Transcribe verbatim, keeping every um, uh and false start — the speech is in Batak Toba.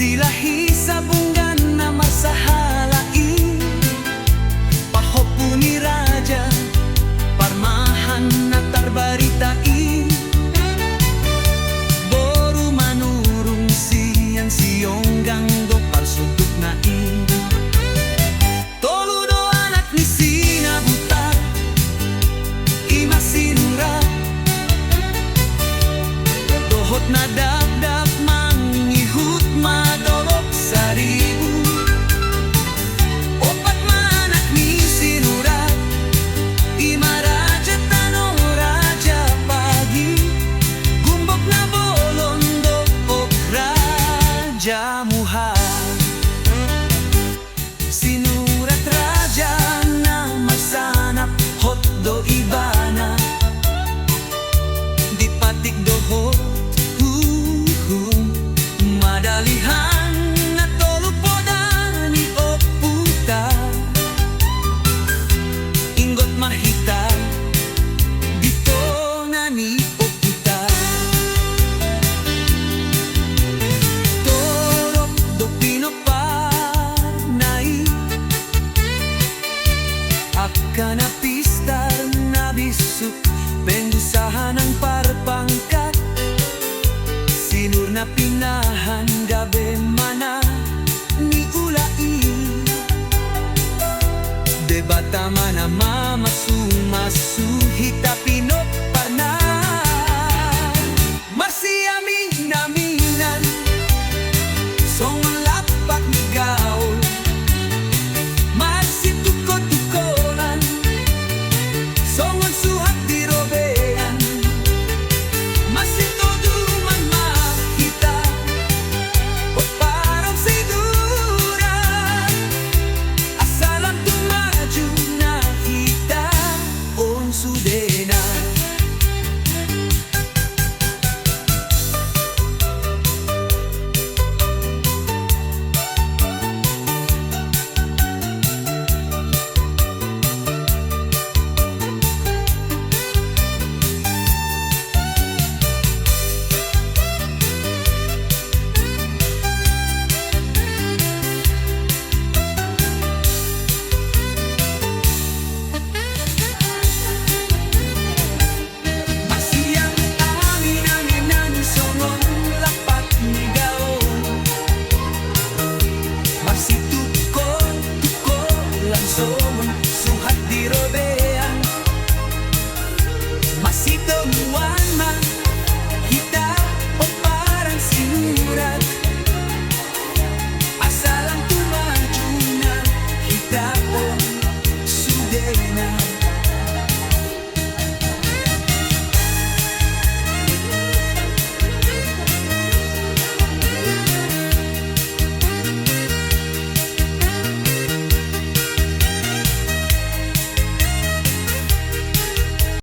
Silahi sabunggan na marsahala i, pahompu ni raja, parmahan na tarbarita i, boru Manurung sian Sionggang do parsundukna i. Tolu do anak ni si Nabutar, i ma Sinurat dohot Nadapdap, mangihut ma dolok Saribu. Opat ma anak ni Sinurat, i ma Raja Tano, Raja Pagi, Gumbok na Bolon dohot Raja Muha. Sinurat raja na marsanap, hot do ibana dipatik dohot uhum, madalihan na tolu poda ni omputa. Inggot ma hita di tona ni omputa. Torop do pinompar na i, angka na pistar na bisuk, pengusaha nang parpangkat, sinur na pinahan gabe manang niula i. Debata ma na